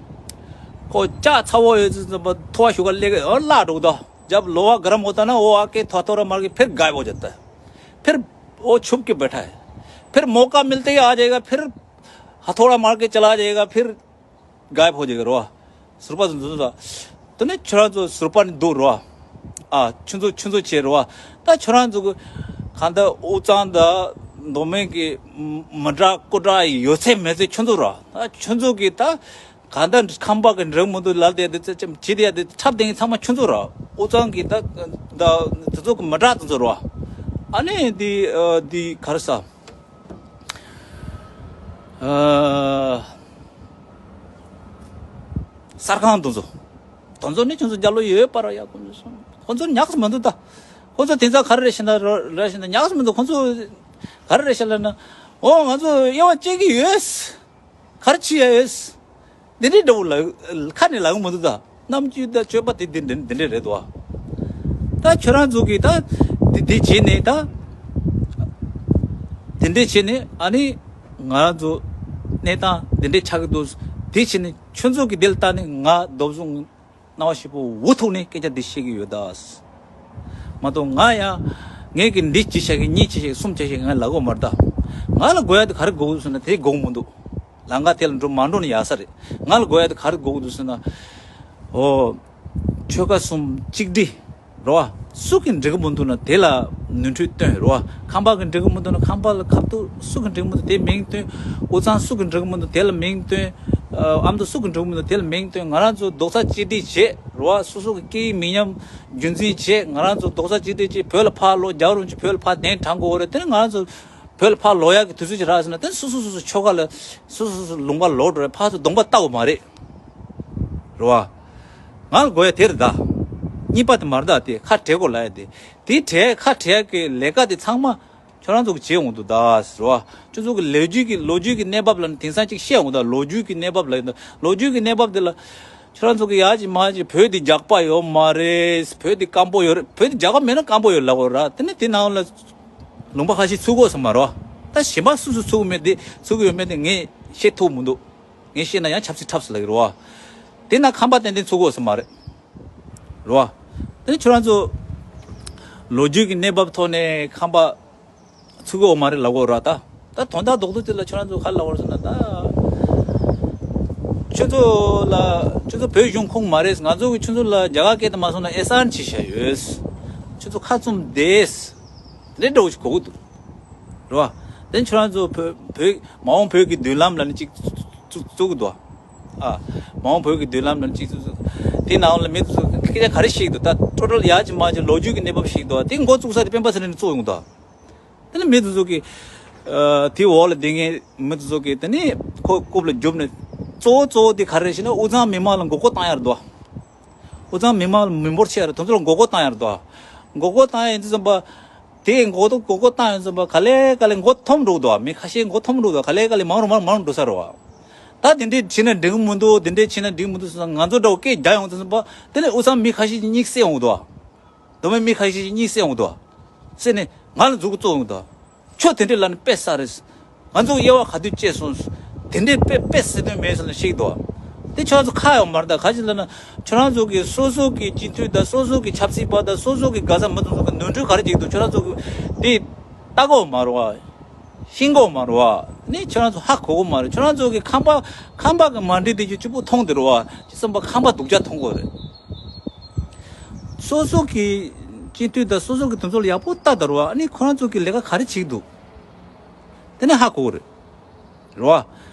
ཁོ་ལྕགས་ཚ་བོ་ཡོད་ཚེ་ཚོ་ཐོ་བ་ཞུ་ག་སླེ་གི་ཨོ་བརླག་འགྲོ་གི་འདུག་རྒྱབ་ལོ་བ་ག་ར་མོ་ལྟ་ན་འོ་ཨ་ཀེ་ཐོ་ཐོ་ར་མར་གི་ཕེར་གའི་བོ་ཇ་ཏ། ཕེར་འོ་ཆུབ་ཀི་བེ་ཐ་ཧེ། ཕེར་མོ་ཀ་མིལ་ཏེ་ཨ་ཇེ་ག་ཕེར། ཧ་ཐོ་ར་མར་གི་ཅ་ལ་ཨ་ཇེ་ག་ཕེར། གའི་བོ་ཇ་གི་རེད་བ། ཟུར་པ་ཚོ་འཛུལ་ཚོ། དེ་ནས་ཁྱོད་རང་ཚོ་ཟུར་པ་ནས་འདུག་རོ། ཨ། ཆུ་ཚོད་ཆུ་ཚོད་བྱས་རོ། ད་ཁྱོད་རང་ཚོ་གི་གང་ལྟར་དབུས་གཙང་དང་མདོ་སྨད་ཀྱི་མི་དྲག་སྐུ་དྲག་ཡོད་ཚད་མེད་ཚད་ཁྱོད་ཚོ་རོ། ད་ཁྱོད་ཚོ་གི་ད་གང་ལྟར་ཁམས་པ་གི་འགྲིག་མི་འདུག་ལབ་དེ་དེ་ཚེ་ཅམ་བྱེད་དེ་ཡ་དེ་འཁྲབ་དེ་ཚང་མ་ཁྱོད་ཚོ་རོ། དབུས་གཙང་གི་ད་ད་དེ་ཚོ་གི་མི་དྲག་དེ་ཚོ་རོ། ཨ་ནི་དེ་དེ་ག་རེ་ཟ། ཨ། གསར་ཁང་དེ་ཚོ། དེ་ཚོ་ནི་ཁྱོད་ཚོ་རྒྱབ་ལོགས་ཡོད་པ་ར་ཡ་ཁོང་ཚོ་སོང་། ཁོང་ཚོ་ཉག་གི་མི་འདུག་ད། ཁོང་ཚོ་དེང་སང་ག་རེ་རེད་ཤེ་ན་ར་རེད་ཤེ་ན་ཉག་གི་མི་འདུག་ཁོང་ཚོ་ག་རེ་རེད་ཤེ་ལབ་ན། འོ་ང་ཚོ་དབྱེ་བ་བཅད་ཀྱི་ཡོད། ག་རེ་བྱེད་ཡ་ཡོད། འདི་འདྲའི་འདྲ་བོ་ལ་ཁ་ནས་ལབ་ཀྱི་མི་འདུག་ད། རྣམ་དཔྱོད་དང་སྤྱོད་པ་དེ་འདི་འདི་འདི་འདྲས་རེད་དོ། ད་ཁྱོད་རང་ཚོ་གིས་ད་འདི་འདི་བྱས་ནས་ད་འདི་འདྲས་བྱས་ནས་ཨ་ནི་ང་རང་ཚོ་གནས་སྟངས་འདི་འདྲས་ཆགས་ཀྱི་འདུག་དེ་བྱས་ནས་ཁྱོད་ཚོ་གིས་འདི་ལ་ལྟ་ནས་ང་སྟོབས་བཟུང་སྣང་བ་ཞིབ་པོ་འུ་ཐུག་ནས་སྐད་ཆ་འདི་བཤད་ཀྱི་ཡོད་ད། མ་གཏོགས་ང་ཡང་ངས་ཀྱི་འདི་ཅི་བྱ་གི་གཉིས་ཅི་བྱ་གི་གསུམ་ཅི་བྱ་གི་ང་ལབ་གོ་མ་རེད་ད། ང་ལ་དགོས་ཡ་དེ་ག་རེ་དགོས་ཀྱི་འདུག་ཟེར་ན་དེ་དགོས་ཀྱི་མི་འདུག་ལམ་ཁ་དེ་ལ་འགྲོ་མ་འགྲོ་ནི་ཡག་ས་རེད། ང་ལ་དགོས་ཡ་དེ་ག་རེ་དགོས་ཀྱི་འདུག་ཟེར་ན། ཨོ། ཆོལ་ཁ་གསུམ་གཅིག་སྒྲིལ། རེད་བ། སུ་གིས་འགྲིག་གི་མི་འདུག་ན་དེ་ལ་ནོར་འཁྲུལ་སྟོན་རེད་བ། ཁམས་པ་གིས་འགྲིག་གི་མི་འདུག་ན་ཁམས་པ་ལ་ཁ་ཐུག་སུ་གིས་འགྲིག་མི་འདུག་དེ་མིང་སྟོན། དབུས་གཙང་སུ་གིས་འགྲིག་མི་འདུག་དེ་ལ་མིང་སྟོན། ཨ་མདོ་སུ་གིས་འགྲིག་མི་འདུག་དེ་ལ་མིང་སྟོན། ང་རང་ཚོ་རྡོག་རྩ་གཅིག་སྒྲིལ་བྱེད་རེད་བ། སོ་སོ་གི་སྐད་ཡིག་མི་ཉམས་རྒྱུན་འཛིན་བྱེད། ང་རང་ཚོ་རྡོག་རྩ་གཅིག་སྒྲིལ་གྱིས་བོད་ལ་ཕར་ལོག་རྒྱག་རུང་ཅིག་བོད་ལ་ཕར་གདན་དྲངས་དགོས་རེད། དེ་ནི་ང་རང་ཚོ་བོད་ལ་ཕར་ལོག་ཡག་གི་དུས་ཚོད་ཅིག་རག་ཟིན་ན་དེ་ནི་སོ་སོ་སོ་སོ་ཆོལ་ཁ་ལ་སོ་སོ་སོ་སོ་ལུང་པ་ལོག་འགྲོ་རེད། ཕར་ཚུར་གདོང་པ་བལྟ་དགོས་མ་རེད། རེད་བ། ང་ལ་དགོས་ཡ་དེ་རེད་ད། གཉིས་པ་དེ་མ་རེད་ད། དེ་ཁ་བྲལ་དགོས་ལབ་ཡ་དེ། དེ་བྲལ་ཁ་བྲལ་གི་ལས་ཀ་དེ་ཚང་མ་ཁྱོད་རང་ཚོ་གིས་བྱེད་འོང་འདུག་ད། རེད་བ། ཁྱོད་ཚོ་གི་ལོ་རྒྱུས་ཀྱི་ལོ་རྒྱུས་ཀྱི་གནས་བབ་ལ་ནི་དེང་སང་ཅིག་བཤད་འོང་ད། ལོ་རྒྱུས་ཀྱི་གནས་བབ་ལ་ཡིན་ད། ལོ་རྒྱུས་ཀྱི་གནས་བབ་དེ་ལ་ཁྱོད་རང་ཚོ་གི་ཡག་ཅིག་མ་ཅིག་བོད་དེ་རྒྱགས་པ་ཡོད་མ་རེད། བོད་དེ་སྐམ་པོ་ཡོད་རེད། བོད་དེ་རྒྱགས་པ་མེད་ན་སྐམ་པོ་ཡོད་ལབ་དགོས་ར། དེ་ནི་དེ་ནང་ལ་ལུང་པ་ཁ་ཤས་ཚུད་དགོས་ས་མ་རེད་བ། ད་གཞན་པ་སུ་སུ་ཚུད་ཀྱི་མེད་དེ་ཚུད་ཀྱི་ཡོད་མེད་དེ་ངས་བཤད་ཐུབ་མི་འདུག་ངས་བཤད་ན་ཡང་ཆབ་སྲིད་འཁྲབ་སྲིད་ལ་ཡོད་རེད་བ། དེ་ན་ཁམས་པ་ཏན་ཏན་ཚུད་དགོས་ས་མ་རེད། རེད་བ། དེ་ནི་ཁྱོད་རང་ཚོ་ལོ་རྒྱུས་ཀྱི་གནས་བབ་ཐོག་ནས་ཁམས་པ་ཚུད་དགོས་མ་རེད་ལབ་དགོས་ར་ད། ད་དོན་དག་རྡོག་རྡོག་དེ་ལ་ཁྱོད་རང་ཚོ་ག་རེ་ལབ་དགོས་རེད་ཟེར་ན་ད། ཁྱོད་ཚོ་ལ་ཁྱོད་ཚོ་བོད་གཞུང་ཁོངས་མ་རེད། ང་ཚོ་གིས་ཁྱོད་ཚོ་ལ་རྒྱ་གར་སྐད་དུ་མ་སོང་ན་ཨེ་སཱན་བྱས་བཞག་ཡོད། ཁྱོད་ཚོ་ཁ་བཙུམ་བསྡད། དེ་འདྲ་བོ་ཞིག་གོ་གི་འདུག་རེད་བ། དེ་ཁྱོད་རང་ཚོ་བོད་བོད་མ་འོངས་བོད་ཀྱི་མདུན་ལམ་ལ་ནི་གཅིག་བཙུགས་བཙུགས་གི་འདུག་ཨ། མ་འོངས་བོད་ཀྱི་མདུན་ལམ་ལ་ནི་གཅིག་བཙུགས་བཙུགས། དེ་ནང་ལ་མི་ཚོ་སྐད་ཆ་ག་རེ་བཤད་ཀྱི་འདུག་ད་ཊོ་ཊལ་ཡག་ཅིག་མ་ཅིག་ལོ་རྒྱུས་ཀྱི་གནས་བབ་བཤད་ཀྱི་འདུག་དེ་འགོ་བཙུགས་ས་དེ་སྤེན་པ་ཚེ་རིང་ནས་བཙུགས་ཡོང་གི་འདུག་དེ་ནི་མི་ཚོ་ཚོ་གི་ ཨ། དེའི་འོག་ལ་བསྡད་མཁན་མི་དེ་ཚོ་གིས་དེ་ནས་ཁོ་རྐུབ་ལ་རྒྱུགས་ནས། གཙོ་བོ་གཙོ་བོ་དེ་ག་རེ་རེད་ཟེར་ན། དབུས་གཙང་མི་མང་ལ་མགོ་སྐོར་བཏང་ཡ་རེད་དོ། དབུས་གཙང་མི་མང་ལ་མི་འབོར་ཆེ་ཡ་རེད། དེ་ཚོ་ལ་མགོ་སྐོར་བཏང་ཡ་རེད་དོ། མགོ་སྐོར་བཏང་ཡ་ཡིན་དུས་ཙམ་པ། དེ་མགོ་སྐོར་མགོ་སྐོར་བཏང་ཡོང་ཙམ་པ། ག་ལེ་ག་ལེ་མགོ་འཐོམ་འགྲོ་གི་འདུག་མི་ཁ་ཤས་མགོ་འཐོམ་འགྲོ་གི་འདུག་ག་ལེ་ག་ལེ་མང་རུ་མང་རུ་མང་རུ་འགྲོ་ས་རེད་བ། ད་དེ་འདྲས་བྱས་ན་འགྲིག་གི་མི་འདུག་དེ་འདྲས་བྱས་ན་འགྲིག་གི་མི་འདུག་ཟེར་ན། ང་ཚོ་འདྲ་བོ་སྐད་རྒྱག་ཡོང་དུས་ཙམ་པ། དེ་ནས་དབུས་གཙང་མི་ཁ་ཤས་ཀྱིས་སྙིང་གསད་ཡོང་གི་འདུག་མདོ་སྨད་མི་ཁ་ཤས་ཀྱིས་སྙིང་གསད་ཡོང་གི་འདུག་ཟེར་ནས་ང་ལ་མཛུབ་གུ་བཙུགས་ཡོང་གི་འདུག་ཁྱོད་དེ་འདྲས་ལབ་ནས་དཔེ་བསགས་རེད། ང་ཚོ་དབྱེ་བ་ག་དུས་བཅད་སོང་། དེ་འདྲས་དཔེ་དཔེ་སྲིད་དོན་མེད་ཟེར་ནས་བཤད་ཀྱི་འདུག་དེ་ཁྱོད་ཚོ་ཁག་ཡོད་མ་རེད། ད་ག་ཅི་ལབ་ན། ཁྱོད་རང་ཚོ་གི་སོ་སོ་གི་སྤྱི་འཐུས་དང་སོ་སོ་གི་ཆབ་སྲིད་པ་དང་སོ་སོ་གི་དགའ་ས་མི་དེ་ཚོ་གི་ནོར་འཁྲུལ་ག་རེ་བྱེད་ཀྱི་འདུག་ཁྱོད་རང་ཚོ་གི་དེ་ལྟ་གི་ཡོད་མ་རེད་བ། ཤེས་ཀྱི་ཡོད་མ་རེད་བ། ནི་ཁྱོད་རང་ཚོ་ཧ་གོ་གི་མ་རེད། ཁྱོད་རང་ཚོ་གི་ཁང་པ་ཁང་པ་གི་མ་འགྲིག་དེ་ཅིག་གཅིག་པུ་མཐོང་དེ་རེད་བ། ཅི་བསམ་པ་ཁང་པ་སྡུག་ཅག་མཐོང་གི་རེད། སོ་སོ་གི་སྤྱི་འཐུས་དང་སོ་སོ་གི་དེ་ཚོ་ལ་ཡག་པོ་ལྟ་དང་རེད་བ། ཨ་ནི་ཁོ་རང་ཚོ་གི་ལས་ཀ་ག་རེ་བྱེད་ཀྱི་འདུག་དེ་ནས་ཧ་གོ་གི་རེད། རེད་བ།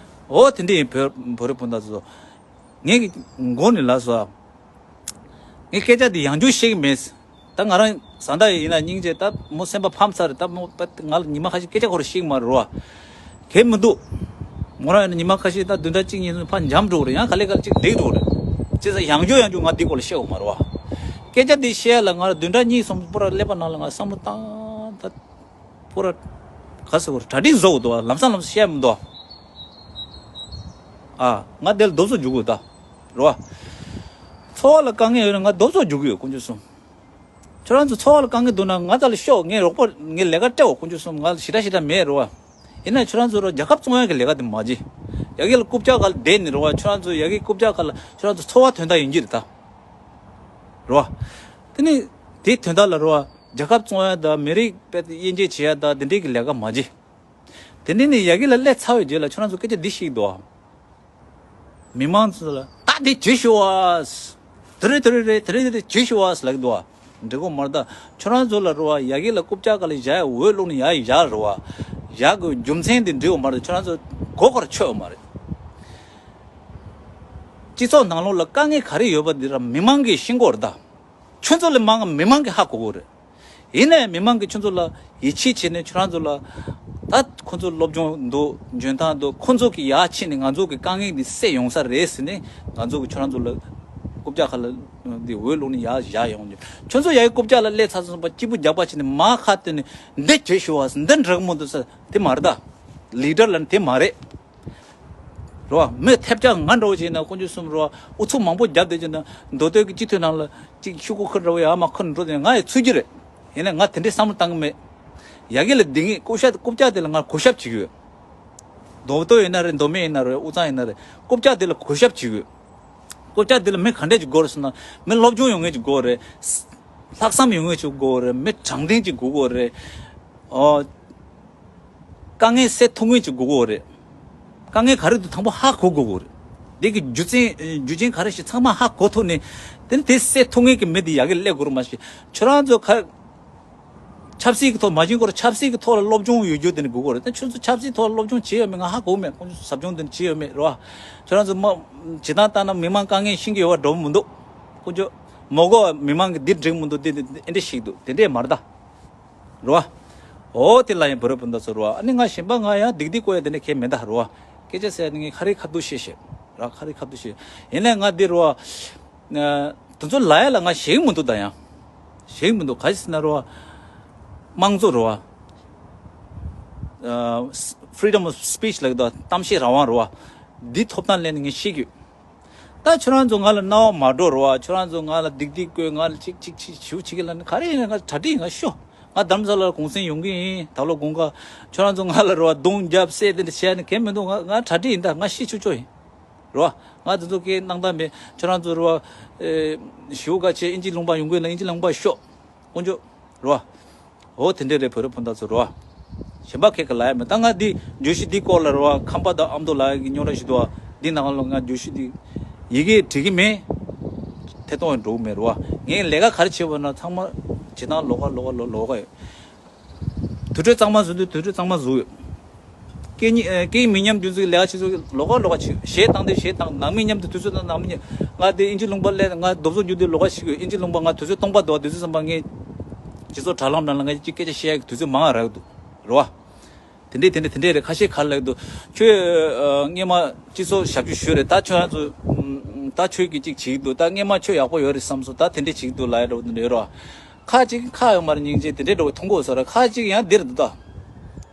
འོ་དེ་འདྲ་ཡིན། བོད་བོད་རིགས་སྤུན་ཟླ་ཚོ། ངས་མགོ་ནས་ལབ་སོང་། ངས་སྐད་ཆ་འདི་ཡང་བསྐྱར་བཤད་ཀྱི་མེད། ད་ང་རང་བཟའ་ཟླ་ཡིན་ན་སྙིང་རྗེ། ད་མོ་སེམས་པ་ཕམ་ཚར་རེད། ད་མོ་ང་ལ་ཉི་མ་ཁ་ཤས་སྐད་ཆ་ཁོ་རང་བཤད་ཀྱི་མ་རེད་བ། གལ་མི་འདུག་མོ་རང་ཡིན་ན་ཉི་མ་ཁ་ཤས་ད་བདུན་ཕྲག་གཅིག་གཉིས་ལ་ཕར་འཇམ་འགྲོ་གི་རེད། ཡང་ག་ལེ་ག་ལེ་གཅིག་འགྲིག་འགྲོ་གི་རེད། བྱས་ཙང་ཡང་བསྐྱར་ཡང་བསྐྱར་ང་འདི་སྐོར་ལ་བཤད་ཡོད་མ་རེད་བ། སྐད་ཆ་འདི་བཤད་ཡ་ལ་ང་རང་བདུན་ཕྲག་གཉིས་གསུམ་པོ་ར་སླེབས་པ་ནང་ལ་ང་བསམ་བློ་བཏང་ད། པོ་ར། ག་ཟེར་བ་རེད། གྲ་སྒྲིག་བཟོ་དགོས་འདུག་ལམ་སང་ལམ་སང་བཤད་མི་འདུག་ཨ། ང་དེ་ལ་རྡོབ་གསིག་རྒྱུག་དགོས་ད། རེད་བ། འཚོ་བ་ལ་དཀའ་ངལ་ཡོད་ན་ང་རྡོབ་གསིག་རྒྱུག་གི་ཡོད། དཀོན་མཆོག་གསུམ། ཁྱོད་རང་ཚོ་འཚོ་བ་ལ་དཀའ་ངལ་འདུག་ན་ང་རྩ་ལ་ཤོག་ངས་རོགས་པ་ངས་ལས་ཀ་སྤྲད་འོ། དཀོན་མཆོག་གསུམ། ང་ལ་ཞེ་དྲག་ཞེ་དྲག་མེད། རེད་བ། ཡིན་ན་ཁྱོད་རང་ཚོ་ར་རྒྱལ་ཁབ་བཙོང་ཡག་གི་ལས་ཀ་དེ་མ་བྱེད། ཡ་གི་ལ་རྐུབ་བཀྱག་སྒང་ལ་བསྡད་ནས། རེད་བ། ཁྱོད་རང་ཚོ་ཡ་གི་རྐུབ་བཀྱག་སྒང་ལ་ཁྱོད་རང་ཚོ་འཚོ་བ་དོན་དག་ཡིན་གྱི་རེད་ད། རེད་བ། དེ་ནས་དེའི་དོན་དག་ལ། རེད་བ། རྒྱལ་ཁབ་བཙོང་ཡ་དང་མི་རིགས་དཔེ་དབྱེ་འབྱེད་བྱེད་ཡ་དང་དེ་འདྲའི་གི་ལས་ཀ་མ་བྱེད། དེ་འདྲ་ནས་ཡ་གི་ལ་སླེབས་ཚར་བའི་རྗེས་ལ་ཁྱོད་རང་ཚོ་སྐད་ཆ་འདི་བཤད་ཀྱི་འདུག་མི་མང་ཚོ་ལ་ད་དེ་བྱེད་ཤོག་ཨ། དེ་རེད་དེ་རེད་རེད། དེ་རེད་དེ་རེད། བྱེད་ཤོག་ཨ་ལབ་ཀྱི་འདུག་འགྲིག་གི་མ་རེད་ད། ཁྱོད་རང་ཚོ་ལ། རེད་བ། ཡ་གི་ལ་རྐུབ་བཀྱག་སྒང་ལ་བཞག་ཡ་འོས་བླུགས་ནས་ཡར་བཞག་རེད་བ། བཞག་དགོས་རྒྱུ་མཚན་དེ་འགྲིག་གི་མ་རེད། ཁྱོད་རང་ཚོ་མགོ་སྐོར་ཆོད་ཡོད་མ་རེད། སྤྱི་ཚོགས་ནང་ལོགས་ལ་དཀའ་ངལ་ག་རེ་ཡོད་པ་འདི་ར་མི་མང་གིས་ཤེས་ཀྱི་ཡོད་རེད་ད། ཁྱོད་ཚོ་ལས་མང་བ་མི་མང་གིས་ཧ་གོ་གི་རེད། ཡིན་ནའི་མི་མང་གིས་ཁྱོད་ཚོ་ལ་ཡིད་ཆེས་བྱས་ནས་ཁྱོད་རང་ཚོ་ལ། ད་ཁོ་ཚོ་སློབ་སྦྱོང་འདུག་འཇོན་ཐང་འདུག་ཁོ་ཚོ་གིས་ཡར་ཕྱིན་ནས་ང་ཚོ་གི་དཀའ་ངལ་འདི་སེལ་ཡོང་ས་རེད་ཟེར་ནས་ང་ཚོ་གིས་ཁྱོད་རང་ཚོ་ལ་རྐུབ་བཀྱག་སྒང་ལ་འདི་འོས་བླུགས་ནས་ཡར་བཞག་ཡོང་རྒྱུ། ཁྱོད་ཚོ་ཡ་གི་རྐུབ་བཀྱག་ལ་སླེབས་ཚར་སོང་ཙང་སྐྱིད་པོ་རྒྱག་པ་བྱས་ནས་མར་ཁ་བཏོན་ནས་འདི་བྱེད་ཤོག་ཨ་ཟེར། འདི་འགྲིག་གི་མི་འདུག་ཟེར། དེ་མ་རེད་ད། ལི་ཌར་ལབ་ན་དེ་མ་རེད། རེད་བ། མི་ཐེབས་ཆག་ང་འདྲ་བོ་བྱས་ན་དཀོན་མཆོག་གསུམ། རེད་བ། ཨུ་ཚུགས་མང་པོ་བརྒྱབ་བསྡད་ཀྱི་ན་མདོ་སྟོད་ཀྱི་སྤྱི་འཐུས་ནང་ལ་ཅིག་ཤོག་གུ་ཁུར་འདྲ་བོ་ཡར་མར་ཁུར་འགྲོ་དེ་ང་ཡི་ཚུད་ཀྱི་རེད། ཡིན་ནའི་ང་དེ་འདྲའི་བསམ་བློ་བཏང་གི་མེད། ཡ་གི་ལ་འདི་ངས་རྐུབ་བཀྱག་རྐུབ་བཀྱག་དེ་ལ་ང་གུས་ཞབས་བྱེད་ཀྱི་ཡོད། མདོ་སྟོད་ཡིན་ན་རེད། མདོ་སྨད་ཡིན་ན་རེད། དབུས་གཙང་ཡིན་ན་རེད། རྐུབ་བཀྱག་དེ་ལ་གུས་ཞབས་བྱེད་ཀྱི་ཡོད། རྐུབ་བཀྱག་དེ་ལ་མི་ག་འདྲས་ཅིག་དགོས་རེད་ཟེར་ན། མི་སློབ་སྦྱོང་ཡོད་མཁན་ཅིག་དགོས་རེད། ལྷག་བསམ་ཡོད་མཁན་ཅིག་དགོས་རེད། མི་དྲང་བདེན་ཅིག་དགོས་དགོས་རེད། ཨོ། དཀའ་ངལ་སེལ་ཐུབ་མཁན་ཅིག་དགོས་ཀྱི་ཡོད་རེད། དཀའ་ངལ་ག་རེ་འདུག་དང་པོ་ཧ་གོ་དགོས་ཀྱི་ཡོད་རེད། དེ་གི་རྒྱུ་མཚན་རྒྱུ་རྐྱེན་ག་རེ་ཞིག་ཚང་མ་ཧ་གོ་ཐུབ་ནས། དེ་ནི་དེ་སེལ་ཐུབ་མཁན་གྱི་མི་དེ་ཡ་གི་སླེབས་དགོས་རེད། མ་གཞི་ཁྱོད་རང་ཚོ་ག་ཆབ་སྲིད་ཀྱི་ཐོག་མ་བྱིན་སྐོར་ཆབ་སྲིད་ཀྱི་ཐོག་ལ་སློབ་སྦྱོང་ཡོད་རྒྱུ་དེ་ནི་དགོས་ཀྱི་ཡོད་རེད། ད་ཁྱོད་ཚོ་ཆབ་སྲིད་ཐོག་ལ་སློབ་སྦྱོང་བྱས་ཡོད་མེད་ང་ཧ་གོ་མེད། ཁོང་ཚོ་ཟབ་སྦྱོང་དེ་ནི་བྱས་ཡོད་མེད་རེད་བ། ཁྱོད་རང་ཚོ་མ་བྱེད་སྟངས་ལྟར་ན་མི་མང་དཀའ་ངལ་ཤེས་ཀྱི་ཡོད་པ་འགྲོ་མི་འདུག་ཁོང་ཚོ་མ་གོ་བ། མི་མང་གི་འདི་འགྲིག་མི་འདུག་དེ་འདི་འདི་འདི་ཞིག་འདུག་དེ་འདྲས་མ་རེད་ད། རེད་བ། འོ་དེ་ལ་ཡང་བོད་རིགས་སྤུན་ཟླ་ཚོ་རེད་བ། ཨ་ནི་ང་གཞན་པ་ང་ཡང་སྡིག་སྡིག་བསྐུལ་ཡ་དེ་འདྲ་གང་ཡང་མེད་ད་རེད་བ། སྐད་ཆ་ཟེར་ཡ་དེ་ངས་ཁ་རི་ཁ་ཐུག་བཤད་བཤད་ར། ཁ་རི་ཁ་ཐུག་བཤད། ཡིན་ནའི་ང་འདི་རེད་བ། ཨ། དེ་ཚོ་ལབ་ཡ་ལ་ང་ཞེད་ཀྱི་མི་འདུག་ད་ཡང་། ཞེད་ཀྱི་མི་འདུག་ག་རེ་ཟེར་ན་རེད་བ། དམངས་གཙོ་རེད་བ། ཨ། Freedom of Speech ལབ་ཀྱི་འདུག་གཏམ་བཤད་རང་དབང་རེད་བ། འདི་ཐོབ་ཐང་ལེན་ནས་ངས་བཤད་ཀྱི་ཡོད། ད་ཁྱོད་རང་ཚོ་ང་ལ་རྣ་བ་མ་འགྲོ་རེད་བ། ཁྱོད་རང་ཚོ་ང་ལ་སྡིག་སྡིག་བསྐུལ། ང་ལ་ཅིག་ཅིག་ཅིག་ཞུ་ཅིག་ལབ་ན་ག་རེ་ཡིན་ན་ང་གྲ་སྒྲིག་ཡིན། ང་ཤོག་ང་རྡ་རམ་ས་ལ་ལ་གུང་སེང་ཡོང་གི་ཡིན། ད་ལོ་དགུན་ཁ། ཁྱོད་རང་ཚོ་ང་ལ་རེད་བ་རྡུང་རྒྱབ་བསད་དེ་འདྲ་བྱས་ནས་གང་མི་འདུག་ང་ང་གྲ་སྒྲིག་ཡིན། ད་ང་ཤི་ཆོག་ཆོག་ཡིན། རེད་བ། ང་དེ་ཚོ་སྐད་གནང་སྟངས་མེད། ཁྱོད་རང་ཚོ་རེད་བ། ཨེ། ཞུ་ག་ཆེ་ཨིན་ཇི་ལུང་པ་ཡོང་གི་ཡིན་ན་ཨིན་ཇི་ལུང་པ་ཤོག་དཀོན་མཆོག་རེད་བ། འོ་དེ་འདྲས་རེད་བོད་རིགས་སྤུན་ཟླ་ཚོ་རེད་བ། གཞན་པ་ཁྱེད་ཀྱི་ལབ་ཡ་མེད། ད་ང་འདི་བརྗོད་གཞི་འདི་སྐོར་ལ་རེད་བ། ཁམས་པ་དང་ཨ་མདོ་ལབ་ཡ་གི་རྙོག་དྲ་ཞིག་འདུག་བ། འདི་ནང་ལ་ང་བརྗོད་གཞི་འདི་ཡི་གེ་བྲིས་ཀྱི་མེད། ཐད་གཏོང་ཡང་འགྲོ་གི་མེད་རེད་བ། ངས་ལས་ཀ་ག་རེ་བྱས་པ་ན་ཚང་མ་བྱེད་སྟངས་ལོགས་ཀ་ལོགས་ཀ་ལོགས་ཀ་ཡོད། དུར་ཁྲོད་གཙང་མ་བཟོ་དུས་དུར་ཁྲོད་གཙང་མ་བཟོ་ཡོད། སྐད་གཉིས་ཨ། སྐད་ཡིག་མི་ཉམས་རྒྱུ་ཚོ་གི་ལས་ཀ་བྱེད་ཚོ་གི་ལོགས་ཀ་ལོགས་ཀ་བྱེད། གཞས་བཏང་དུས་གཞས་བཏང་། ནང་མི་མཉམ་དུ་དུས་ཚོད་དང་ནང་མི་མཉམ། ང་དེ་ཨིན་ཇི་ལུང་པ་སླེབས། ང་རྡོབ་བཟོ་རྒྱུ་དེ་ལོགས་ཀ་ཞིག་ཡོད། ཨིན་ཇི་ལུང་པ་ང་དུས་ཚོད་སྟོང་པ་འདུག་དུས་ཚོད་ཙམ་པ་ངས་སྤྱི་ཚོགས་དྲ་ལམ་ནང་ལ་ང་ཅིག་སྐད་ཆ་བཤད་ཡག་གི་དུས་ཚོད་མང་རག་འདུག་རེད་བ། དེ་འདྲས་དེ་འདྲས་དེ་འདྲས་རེད། ཁ་ཤས་ག་རེ་ལབ་ཀྱི་འདུག་ཁྱོད་ཨ་སྔས་མ་སྤྱི་ཚོགས་ཞབས་ཞུ་ཞུས་རེད། ད་ཁྱོད་རང་ཚོ་ཨམ་ད་ཁྱོད་ཀྱིས་ཅིག་བྱེད་ཀྱི་འདུག་ད་སྔས་མ་ཁྱོད་ཡག་པོ་ཡོད་རེད་བསམ་སོང་། ད་དེ་འདྲས་བྱེད་ཀྱི་འདུག་ལབ་ཡ་འདྲ་བོ་དེ་འདྲས་ཡོད་རེད་བ། ཁ་ཅིག་ཁ་ཡོད་མ་རེད། སྙིང་རྗེ་དེ་འདྲས་འདྲ་བོ་མཐོང་གི་ཡོད་ས་རེད། ཁ་ཅིག་ཡང་འདིར་འདུག་ད་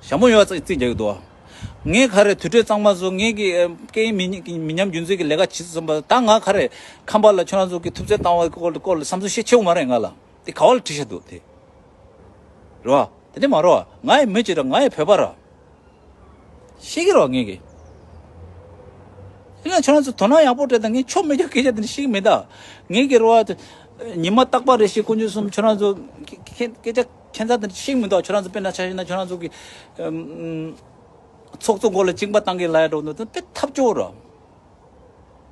ཞྭ་མོ་ཡོད་ཙིག་ཙིག་རྒྱག་གི་འདུག་བ། ངས་ག་རེ་དུས་ཚོད་གཙང་མ་བཟོ། ངས་ཀྱི་ཨ་སྐད་ཡིག་མི་མི་ཉམས་རྒྱུན་འཛིན་གྱི་ལས་ཀ་བྱེད་བསམ་པ། ད་ང་ག་རེ་ཁམས་པ་ལ་ཁྱོད་རང་ཚོ་གི་ཐུབ་ཚོད་བཏང་བ་སྐོར་སྐོར་ལ་བསམ་ཚུལ་བཤད་ཆེ་བོ་མ་རེད་ང་ལ། དེ་ག་བ་ལ་བྲིས་བཞག་འདུག་དེ། རེད་བ། དེ་འདྲས་མ་རེད་བ། ང་ཡི་མི་གཅིག་ར། ང་ཡི་བོད་པ་ར། ཤེས་ཀྱི་རེད་བ་ངས་ཀྱི། དེ་ན་ཁྱོད་རང་ཚོ་དོ་སྣང་ཡག་པོ་སྤྲད་དང་། ངས་ཆོ་མེད་ཀྱང་སྐད་ཆ་དེ་འདྲ་ཤེས་ཀྱི་མེད་ད། ངས་ཀྱི་རེད་བ། ཉི་མ་རྟག་པ་རེ་བཞིན་དཀོན་མཆོག་གསུམ་ཁྱོད་རང་ཚོ་སྐད་ཆ་ཁྱད་མཚར་དེ་འདྲ་ཤེས་ཀྱི་མི་འདུག་ཁྱོད་རང་ཚོ་དཔེར་ན་ཆ་བཞག་ན་ཁྱོད་རང་ཚོ་གི་ཚོགས་གཙོ་མགོ་ལ་གཅིན་པ་བཏང་གི་ལབ་ཡ་འདྲ་བོ་འདུག་དེ་དཔེ་ཐབས་སྐྱོ་བོ་རེད།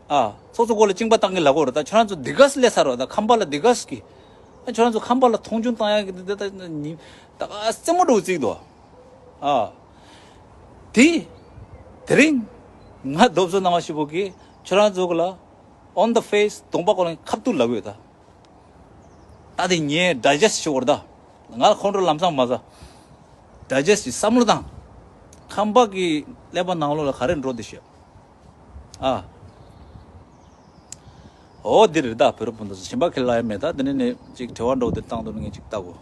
ཨ། ཚོགས་གཙོ་མགོ་ལ་གཅིན་པ་བཏང་གི་ལབ་ཀྱི་ཡོད་རེད། ད་ཁྱོད་རང་ཚོ་འདི་ག་སེ་སླེབས་ཚར་བ། ད་ཁམས་པ་ལ་འདི་ག་སེ་གི། ཨ། ཁྱོད་རང་ཚོ་ཁམས་པ་ལ་མཐོང་ཆུང་བཏང་ཡག་གི་འདི་ད་ཉི་ད་ག་རྩེད་མོ་འདྲ་བོ་བརྩིས་འདུག་ཨ། དེ་དེ་རིང་ང་རྡོབ་གསོ་གནང་བ་ཞིག་པོ་གིས་ཁྱོད་རང་ཚོ་གི་ལ་on the face གདོང་པ་ཀོ་ལ་ཁ་ཐུག་ལབ་ཡོད་ད། ད་དེ་ངས་ཌའི་ཇེ་སི་ཊི་ཞུ་བར་ད། ང་ཁོང་ཁྲོ་ལམ་སང་མ་ཟ། ཌའི་ཇེ་སི་ཊི་བྱེད། བསམ་བློ་བཏང་། ཁམས་པ་གི་ཀླད་པ་ནང་ལོགས་ལ་ག་རེ་འགྲོ་འདི་ཤོད། ཨ། འོ་འདི་རེད་ད། བོད་རབ་སྤུན་ཟླ་ཚོ། གཞན་པ་ཁས་ལེན་ཡ་མེད་ད། འདི་ནས་ནས་ཅིག་དྲི་བ་འདྲ་བོ་འདི་བཏང་འདུག་ན་ངས་ཅིག་ལྟ་གོ།